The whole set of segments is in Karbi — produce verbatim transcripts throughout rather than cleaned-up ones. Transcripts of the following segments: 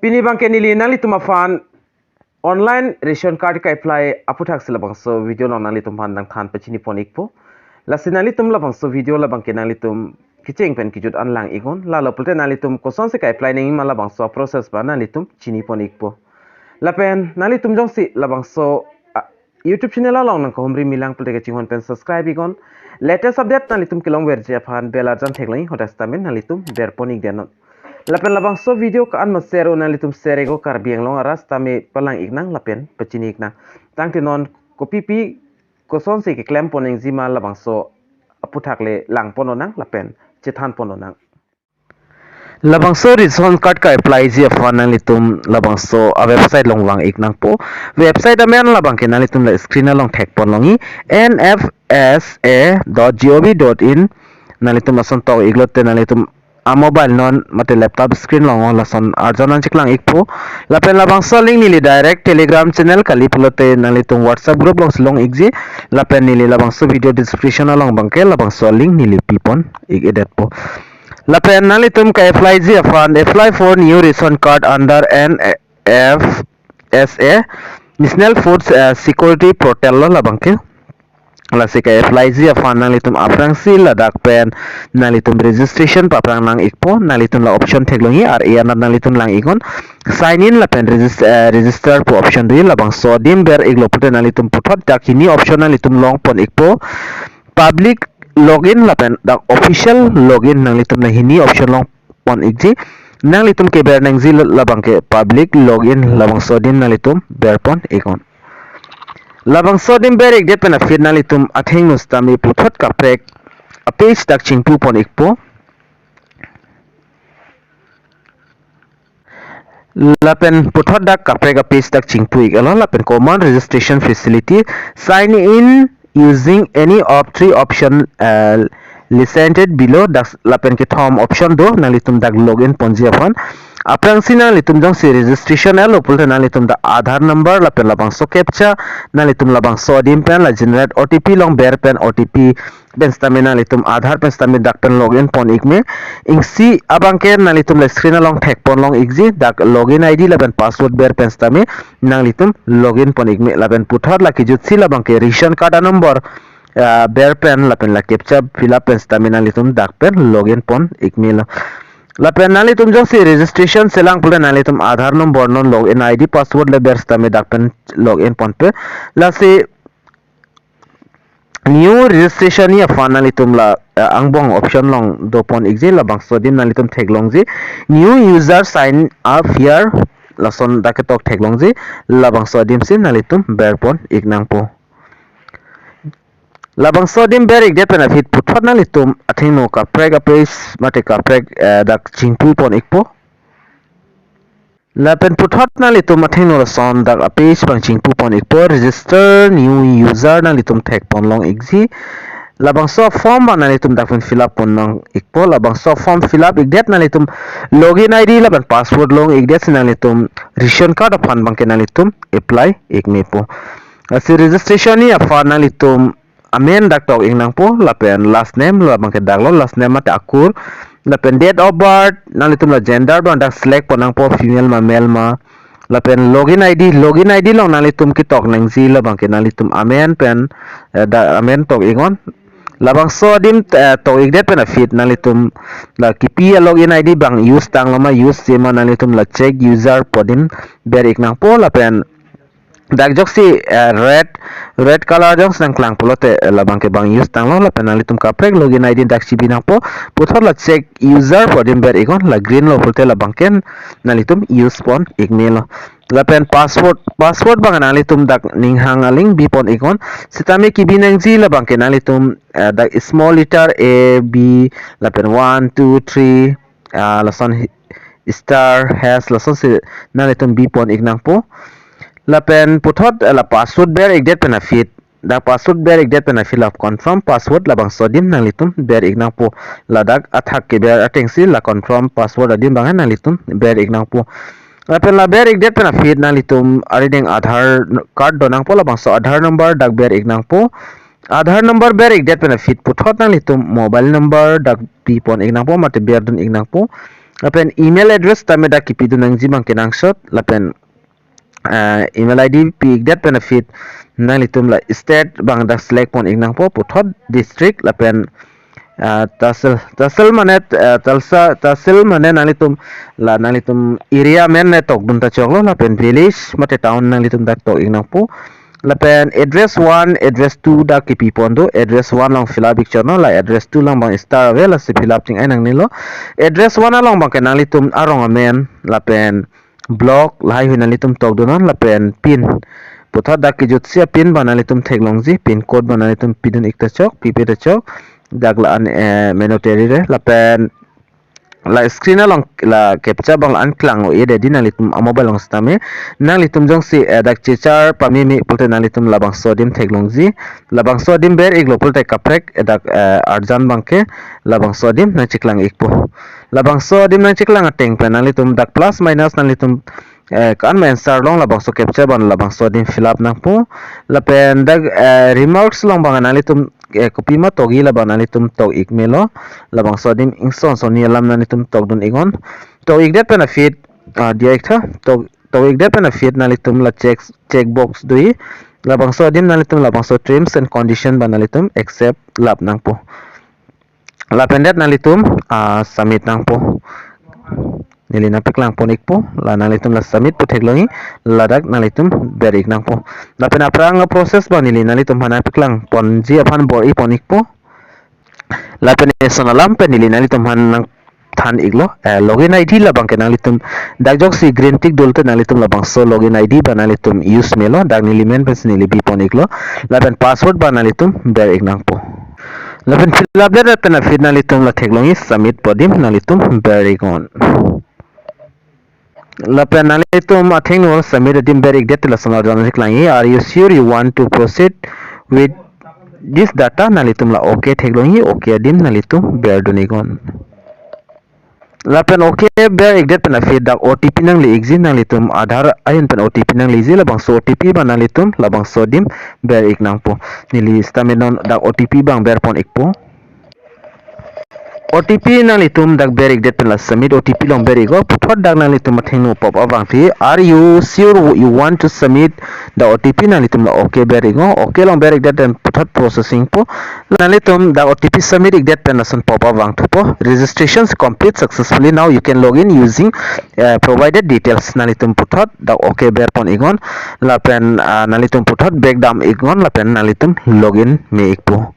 Pini abangke neli nanglitum aphan online ration card ka-apply aputhak si labangso video along nanglitum aphan nangthan pachini pon ikpo. Lasi nanglitum labangso video labangke nanglitum kecheng pen kejut an lang iknon. Lalo pulote nanglitum kosonsi ka-apply nangji ma labangso process abang nanglitum chini pon ikpo. Lapen nanglitum jongsi labangso, ah, YouTube channel along nangkahumri milang pulote kachinghon pen subscribe iknon. Latest update nanglitum kelongverji aphan bell arjan theklong ik, hadak sitame nanglitum ber pon ikdet non. Lapen labangso video ko-an ma share un nanglitum share iknon, Karbi Anglong arat sitame palang iknang lapen pachini iknang. Tangte non kopipi kosonsi keklem pon nangji ma labangso aputhak le lang pon nang lapen chethan pon nang. Labangso ration card ka-apply ji aphan nanglitum labangso a-website along vang ik nangpo. Website amen labangke nanglitum la screen along thek pon longji, N F S A dot gov dot in. Nanglitum lason tok iklote nanglitum a-mobile non mate laptop screen along lason arjan an cheklang ikpo. Lapen labangso link neli direct Telegram channel kali pulote nanglitum WhatsApp group alongsi long ikji. Lapen neli labangso video description along abangke labangso link neli pi pon ik-edetpo. Lapen nanglitum ka-apply ji aphan, apply for new ration card under N F S A, National Food, eh, Security Portal lo labangke. Lasi ka-apply ji aphan nanglitum aphrangsi ladak pen nanglitum registration paphrang nang ikpo, nanglitum la option theklongji, ar-e anat nanglitum lang iknon, sign in lapen regis-, eh, register pu option do, labangso adim ber iklo pulote nanglitum puthot dak hini option nanglitum long pon ikpo, public login lapen dak official login, nanglitum la hini option long pon ikji. Nanglitum keber nangji labangke public login, labangso adim nanglitum ber pon iknon. Labangso adim ber ikdet pen aphi nanglitum athengno sitame puthot kaprek a-page dak chingpu pon ikpo. Lapen puthot dak kaprek a-page dak chingpu iklo, lapen common registration facility, sign in using any of three option, uh, listed below, dak lapen kethom option do, nanglitum dak login ponji aphan. Aphrangsi nanglitum jongsi registration etlo pulote nanglitum dak Aadhaar number lapen labangso captcha, nanglitum labangso adim pen la generate O T P along ber pen O T P pen sitame nanglitum Aadhaar pen sitame dak pen login pon ikme. Isi abangke nanglitum la screen along thek pon long ikji, dak login I D lapen password ber pen sitame nanglitum login pon ikme. Lapen puthot la kejutsi labangke ration card a-number, ah, ber pen lapen la captcha fill up pen sitame nanglitum dak pen login pon ikmelo. Lapen nanglitum jongsi registration selang pulote nanglitum Aadhaar number non login I D password le ber sitame dak pen login ponpe. Lasi new registration ji aphan nanglitum la, eh, angbong option along do pon ikji, labangso adim nanglitum theklongji, new user sign up here, lason dak ketok theklongji, labangso adim si nanglitum ber pon ik nangpo. Labangso adim ber ikdet pen aphi puthot nanglitum athengno kaprek a-page mate kaprek, eh, dak chingpu pon ikpo. Lapen puthot nanglitum athengno lason dak a-page abang chingpu pon ikpo, register new user, nanglitum thek pon long ikji. Labangso form abang nanglitum dak pen fill up pon nang ikpo, labangso form fill up ikdet nanglitum login I D lapen password long ikdet si nanglitum ration card aphan abangke nanglitum apply ikmepo. Lasi registration ji aphan nanglitum amen dak tok ik nangpo, lapen last name labangke daklo, last name mate akur, lapen date of birth, nanglitum la gender abang dak select pon nangpo, female ma male ma, lapen login I D, login I D along nanglitum ketok nangji labangke nanglitum amen pen, eh, dak amen tok iknon. Labangso adim, eh, tok ikdet pen aphi nanglitum la kipi a-login I D abang use tanglo ma use-je ma nanglitum la check user pu adim ber ik nangpo, lapen dak joksi, eh, red, red color jongsi nangklang pulote, eh, labangke abang use tanglo, lapen nanglitum kaprek login I D dak chibi nangpo, puthot la check user pu adim ber iknon, la green lo pulote labangke nanglitum use pon ikmelo. Lapen password, password abang nanglitum dak ninghang aling bi pon iknon, sitame kibi nangji labangke nanglitum, eh, dak small letter A, B, lapen one, two, three, ah, lason hi-, star, hash, lasonsi nanglitum bi pon ik nangpo. Lapen puthot, eh, la password ber ikdet pen aphi, dak password ber ikdet pen aphi la confirm password labangso adim nanglitum ber ik nangpo. Ladak athak keber atengsi la confirm password adim abang nanglitum ber ik nangpo. Lapen la ber ikdet pen aphi nanglitum arideng Aadhaar card do nangpo, labangso Aadhaar number dak ber ik nangpo. Aadhaar number ber ikdet pen aphi puthot nanglitum mobile number dak pi pon ik nangpo mate berdun ik nangpo. Lapen email address tame dak kipidun nangji abang kenangsot, lapen, eh, email I D pi-ikdet pen aphi nanglitum la state abang dak select pon-ik nangpo, puthot district lapen, eh, tehsil, tehsil mane, eh, tehsil, tehsil mane nanglitum la nanglitum area amen ne tokdun ta choklo, lapen village mate town nanglitum dak tok-ik nangpo. Lapen address one, address two dak kipi pon do. Address one along fill up-ik chotnon, la address two along abang star ave, lasi fill up ching-ai nangnelo. Address one along abang ke nanglitum arong amen lapen block lahai hui nanglitum tokdunnon, lapen pin. Puthot dak kejutsi a-pin abang nanglitum theklongji, pin code abang nanglitum pidun-ik ta chok, pipe ta chok. Dak la-an, eh, mandatory re, lapen la screen along la captcha abang la-an klang-o-e, dei nanglitum a-mobile along sitame. Nanglitum jongsi, eh, dak chechar pameme pulote nanglitum labangso adim theklongji. Labangso adim ber-iklo pulote kaprek, eh, dak, eh, arjan abang ke labangso adim nangcheklang-ikpo. Labangso adim nangcheklang ateng pen nanglitum dak plus minus nanglitum, eh, ko-an ma answer long, labangso captcha abang labangso adim fill up nangpo. Lapen dak, eh, remarks along abang nanglitum, eh, kopima tokji labang nanglitum tok-ik melo. Labangso adim ingson sonni alam nanglitum tokdun-iknon. Tok-ikdet pen aphi, ah, diya-iktha. Tok, tok-ikdet pen aphi nanglitum la check, check box do-i. Labangso adim nanglitum labangso terms and condition abang nanglitum accept lap nangpo. Lapen det nanglitum, ah, submit nangpo. Neli nangpeklang pon-ikpo, la nanglitum la submit pu theklongji, ladak nanglitum ber-ik nangpo. Lapen aphrang a-process abang neli nanglitum aphan nangpeklang ponji aphan bor-i pon-ikpo. Lapen eson alam pen neli nanglitum aphan nangthan-iklo, eh, login I D labang ke nanglitum dak jongsi green tick dolo te nanglitum labangso login I D abang nanglitum use melo, dak neli amen pensi neli bi pon-iklo. Lapen password abang nanglitum ber-ik nangpo. Lapen fill up det pen aphi nanglitum la theklongji submit pu adim nanglitum ber-iknon. Lapen nanglitum athengno submit adim ber-ikdet te lason arjan nangcheklangji, "Are you sure you want to proceed with this data?" Nanglitum la okay theklongji, okay adim nanglitum berdun-iknon. Lapen okay ber-ikdet pen aphi dak O T P nangle-ikji, nanglitum Aadhaar ahin pen O T P nangle-ikji, labangso O T P abang nanglitum labangso adim ber-ik nangpo. Neli sitame non dak O T P abang ber pon-ikpo. O T P nanglitum dak ber-ikdet pen la submit O T P along ber-iknon, puthot dak nanglitum athengno pop up vangthu, "Are you sure you want to submit the O T P?" Nanglitum la okay ber-iknon, okay along ber-ikdet pen puthot processing po. Nanglitum dak O T P submit-ikdet pen lason pop up vangthupo, "Registration complete successfully. Now you can log in using, uh, provided details." Nanglitum puthot dak okay ber pon-iknon. Lapen, ah, nanglitum puthot back dam-iknon, lapen nanglitum login me-ikpo.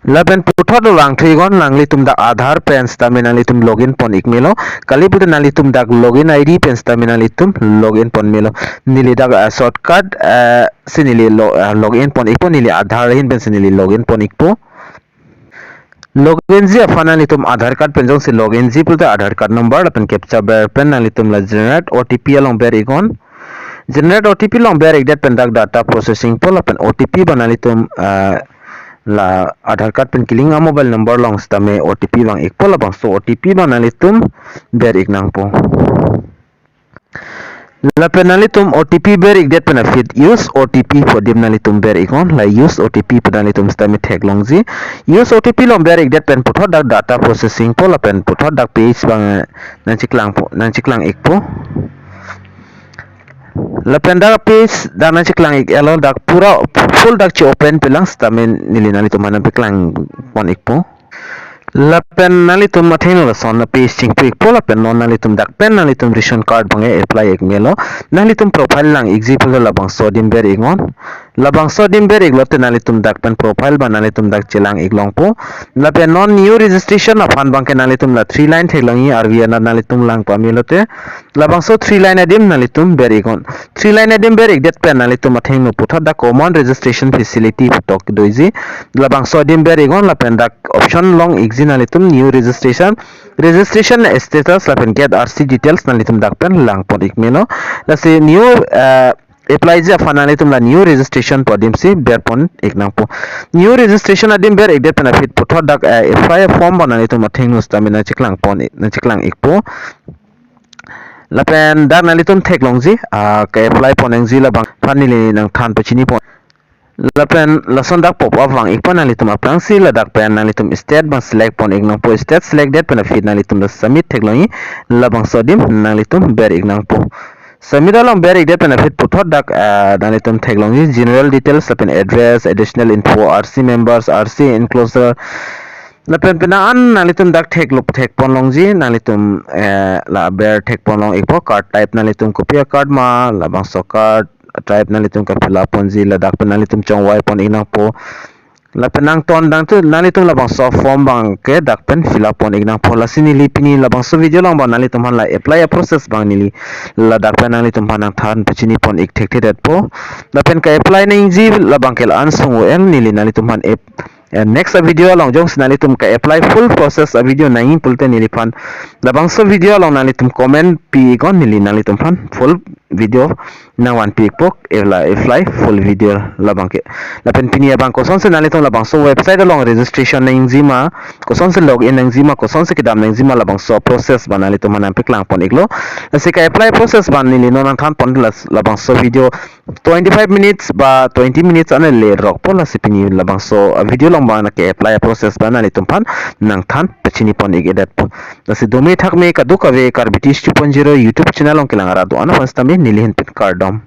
Lapen puthot vangthu-iknon, nanglitum dak Aadhaar pen sitame nanglitum login pon-ik melo. Kali pulote nanglitum dak login I D pen sitame nanglitum login pon melo. Neli dak, ah, shortcut, ah, si neli lo-, ah, login pon-ikpo, neli Aadhaar ahin pensi neli login pon-ikpo. Loginji aphan nanglitum Aadhaar card pen jongsi loginji pulote Aadhaar card number lapen captcha ber pen nanglitum la generate O T P along ber-iknon. Generate O T P along ber-ikdet pen dak data processing po, lapen O T P abang nanglitum, ah, la Aadhaar card pen kelink a-mobile number along sitame O T P vang-ikpo, labangso O T P abang nanglitum ber-ik nangpo. Lapen nanglitum O T P ber-ikdet pen aphi use O T P pu adim nanglitum ber-iknon, la use O T P pu nanglitum sitame theklongji. Use O T P along ber-ikdet pen puthot dak data processing po, lapen puthot dak page abang, eh, nangcheklang po, nangcheklang-ikpo. Lapen dak page dak nangcheklang-ik-etlo, dak pura full dak che-open pilang sitame neli nanglitum aphan nangpeklang pon-ikpo. Lapen nanglitum athengno lason a-page chingpu-ikpo, lapen non nanglitum dak pen nanglitum ration card abang apply-ik melo. Nanglitum profile lang-ikji pulote labangso adim ber-iknon. Labangso adim ber-iklote nanglitum dak pen profile abang nanglitum dak chelang-ik longpo. Lapen non new registration aphan abang ke nanglitum la three line theklongji, arvi anat nanglitum lang pame lote labangso three line adim nanglitum ber-iknon. Three line adim ber-ikdet pen nanglitum athengno puthot dak common registration facility pu tok doji. Labangso adim ber-iknon, lapen dak option long-ikji nanglitum new registration, registration status lapen get R C details nanglitum dak pen lang pon-ik melo. Lasi new, eh, apply-ji aphan nanglitum la new registration pu adim si ber pon-ik nangpo. New registration adim ber-ikdet pen aphi puthot dak, eh, apply form abang nanglitum athengno sitame nangcheklang pon, nangcheklang-ikpo. Lapen dak nanglitum theklongji, ah, ke-apply pon nangji labang aphan neli nangthan pachini pon. Lapen lason dak pop up vang-ikpo nanglitum aphrangsi, ladak pen nanglitum state abang select pon-ik nangpo. State select det pen aphi nanglitum la submit theklongji, labangso adim nanglitum ber-ik nangpo. Submit along ber-ik det pen aphi puthot dak, ah, nanglitum theklongji general details lapen address, additional info, R C members, R C enclosure, lapen penang an nanglitum dak theklo, thek ponlongji, nanglitum, eh, la ber thek ponlong-ikpo. Card type nanglitum kopi a card ma, labangso card type nanglitum ka fill up ponji, ladak pen nanglitum chongvai pon-ik nangpo. Lapen nangtondang thu nanglitum labangso form abangke dak pen fill up pon-ik nangpo. Lasi neli pini labangso video along abang nanglitum aphan la apply a process abang neli ladak pen nanglitum aphan nangthan pachini pon-ik thekthedetpo. Lapen ka-apply nangji labangke la-an sung un neli nanglitum aphan ap-, eh, next a video along jongsi nanglitum ka-apply full process a video nangji pulote neliphan labangso video along nanglitum comment pi-iknon, neli nanglitum aphan full video nangvanpi-ikpo, ela apply full video labangke. Lapen pini abang kosonsi nanglitum labangso website along registration nangji ma, kosonsi login nangji ma, kosonsi kedam nangji ma, labangso process abang nanglitum aphan nangpaklang pon-iklo. Lasi ka-apply process abang neli non nangthan pon las-, labangso video twenty-five minutes ba twenty minutes an le rokpo. Lasi pini labangso, ah, video along abang ka-apply process abang nanglitum aphan nangthan pachini pon-ik-edetpo. Lasi dome thakme kadokave Karbi Teach two point zero YouTube channel along kelang arat do-an aphan sitame neli ahin pen kardom.